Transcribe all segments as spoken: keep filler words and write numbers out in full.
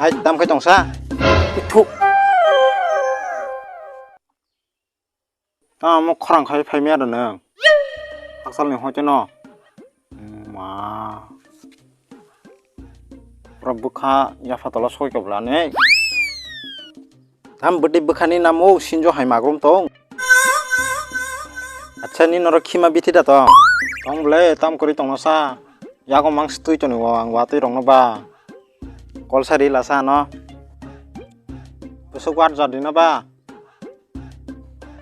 Hai, tam khai tongsa. Ithu. Tamo khorang khai phai maya da nang. Haksalni hoite no. Ma. Pura bwkha yapha tola soi kobla ne. Tam bwtwi bwkhani namo sinjo hai magrum tong. Acha ni norok khima bithi da tong. Tong ble tam kori tongno sa. Yago mang stui toni o ang watwi rokno ba. Kol sari lasa no. Bwswk wat jat dino ba.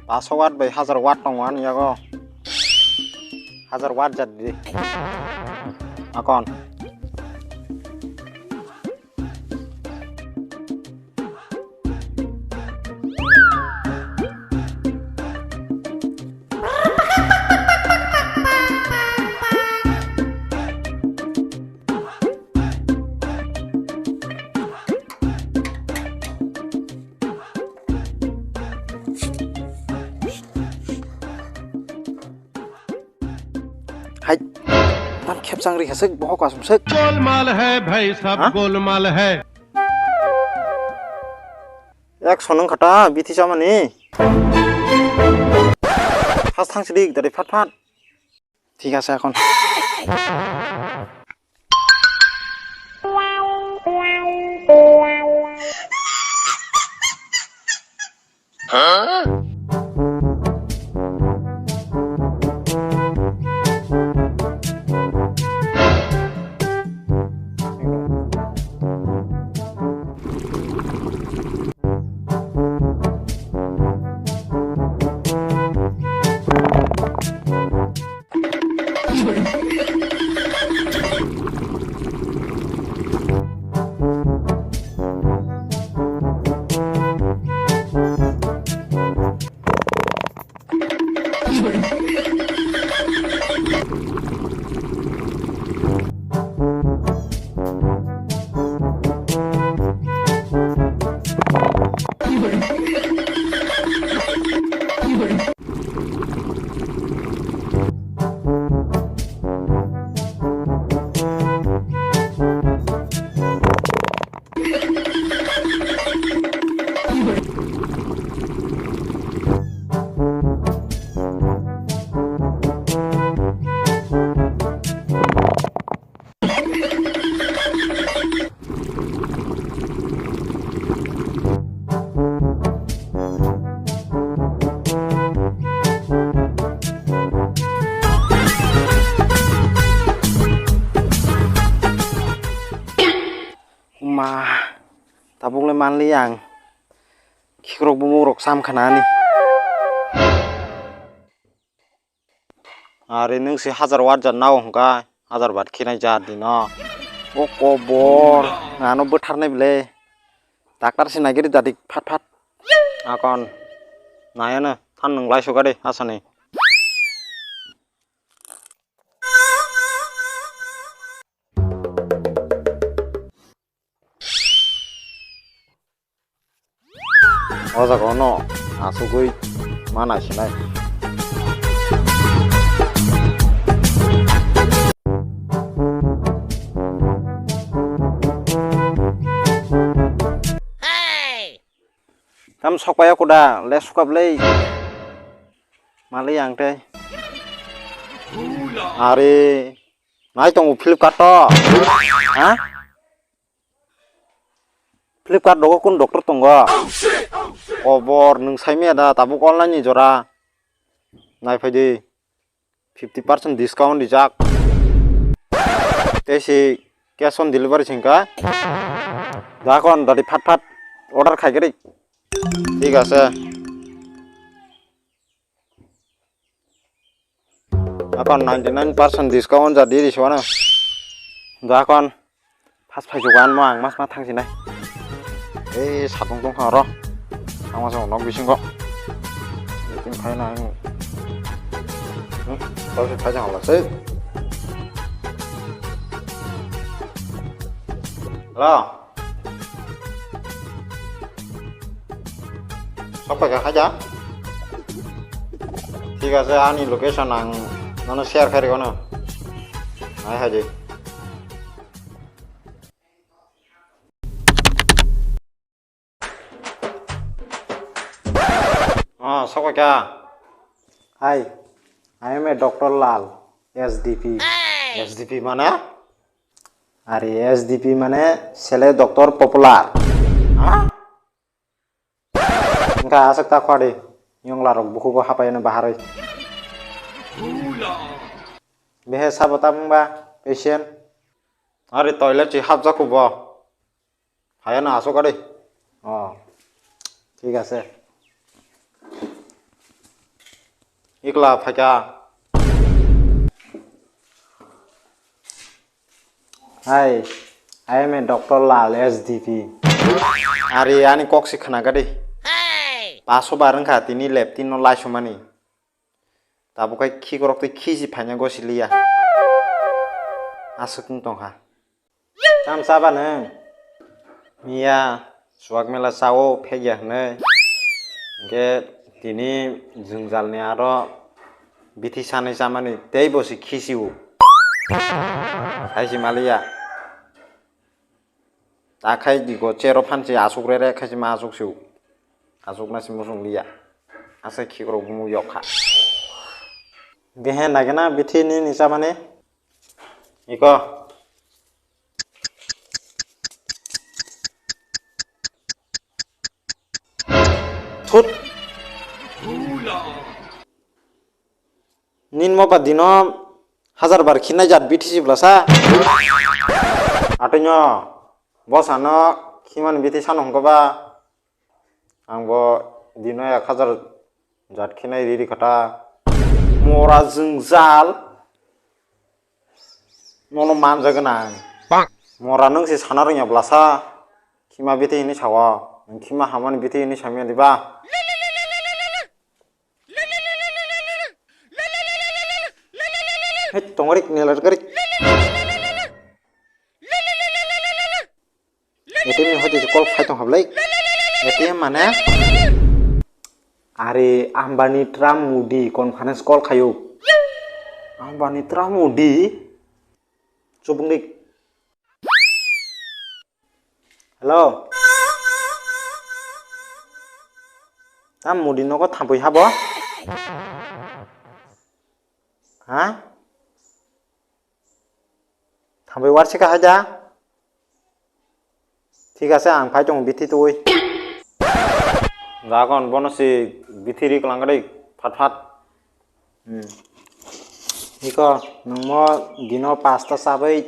Paso wat bai hazar wat tongo ani yago. Hazar wat jat di. Akon. Hai. Tam khepchang ri khasek bohok asum sek. Golmal hai bhai sab. Ha? Golmal hai. Ek sonong khata bithi chamani. Fast thang sidik dari phat phat. Thik ase ekhon. Ma, tabuk le manliya ang. Khikrok bumuk rok sam khana ani. Are nwng se hazar watt jar nao hwnkha, hazar watt khe nai jar di no. O kobor, ano bwtharnai bwle. Doctor se naigiri jadi phat phat. Akon nayano than nwng lai suka de asani. O jaga ono asugwi ma naisinai. Tam sokpaiya kuda le sukap le. Mali ang tei. Are nai tongo Flipkart to. Ha? Flipkart rogo kun doctor tongo? Kobor nwng saimaya da tabuk online ni jora. Nai phai di. Fifty percent discount rijak. Tei si cash on delivery singka. Dakon dadi phat phat order khai gari. Thik ase. Akon ninety nine percent discount ja di risuano. Dakon. Pas phai jugan mo ang mas ma thang sinai. Ei sapung tong kha ro. Ang mas nok bisingo. Tin phai na ang. Hmm, kau si phai jang la sei. Hello. Sok phai kha khaja. Thik ase, ani location ang nono share khai rikhono. Nai haji. Sokoi kha. Hi, I am a Doctor Lal, S D P. S D P mane? Are, S D P mane sele Doctor Popular. Ha? Wngkha aswk ta khwadi, yonglarok bukhugo hapaino baharwi. Behe sabo tamungba, patient? Are toilet si hapjaku bo. Hayano aswk adi. Oh, thik ase. Ikla phaikha. Hi, I am a Doctor Lal, S D P. Are ani kok si khna gadi. Paso bar wngkha tini lab tin no laisomani. Tabuk khai khikrok tei khisi phaina gosi liya. Aswk wng tongkha. Tam chaba nwng? Miya, chuak mela chao phekya hwnwi. Hwnkhe tini jwngjalni aro bithi sanwi chamani tei bo se khisiu. Hai se maliya. Ta khai di go chero phan se asuk rere khai se ma asuk siu. Asuk na se musung liya. Asa khikrok bumu yok kha. Gehe nagena bithi ni ni chamani. Iko. Thut. Nin mo ba dino hajar bar khinai jat bithi si blasa. Atonyo, bo sano khiman bithi sano hongko ba. Ang bo dino ek hajar jat khinai riri khata. Mora jwngjal. Nono manjagwna ang. Mora nwng se sana rwngya blasa. Khima bithi hinwi sawo. Nwng khima hamani bithi hinwi samya diba? Hei, tongorik, nilar garik. A T M ni hoite se call khai tong hablai. A T M mane? Are Ambani Trump Modi conference call khayo. Ambani Trump Modi. Chubungdik. Hello. Tam Modi nogo thampui habo? Ha? Thampui warsika haida? Thik ase, ang phai tongo bithi twi. Jagon bono si bithi ri kwlangkari phat phat. Hmm. Iko, nungmo dino pasta sabai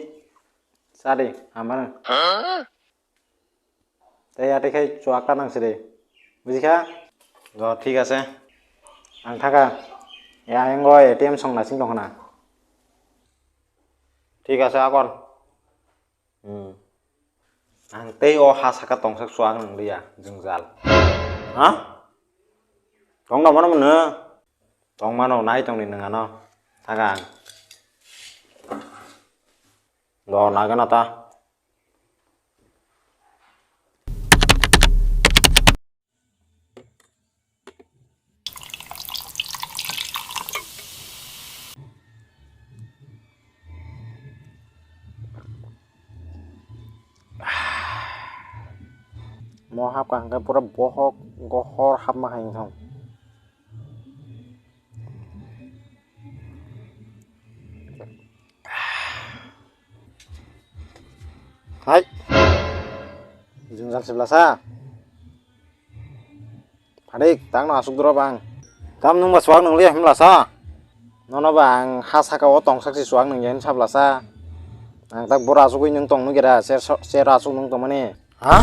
sadi, amar. Tei ate khai chuak ta nang sidi. Bujikha? Do, thik ase. Ang thaka. Ya, ayang go A T M song nasing tong khna. Thik ase, akon. Hmm. Ang tei o ha saka tongsak chuak nang liya, jwngjal. Ha? Tong da mano mano? Tong mano, nai tong ni nang ano. Thaka ang. Do, nagana ta. Mo hapkha hwnkhe pura bohok gohor hapma hai wngthang. Hai. Jwngjal se blasa. Phadik, tangno asuk doro bang. Tam nung ba chuak nung liya himlasa. Nono ba ang ha saka o tongsak si chuak nung ya himsa blasa. Ang tak bora asugwi nung tong nung gera, ser so-, ser asuk nung tongmani. Ha?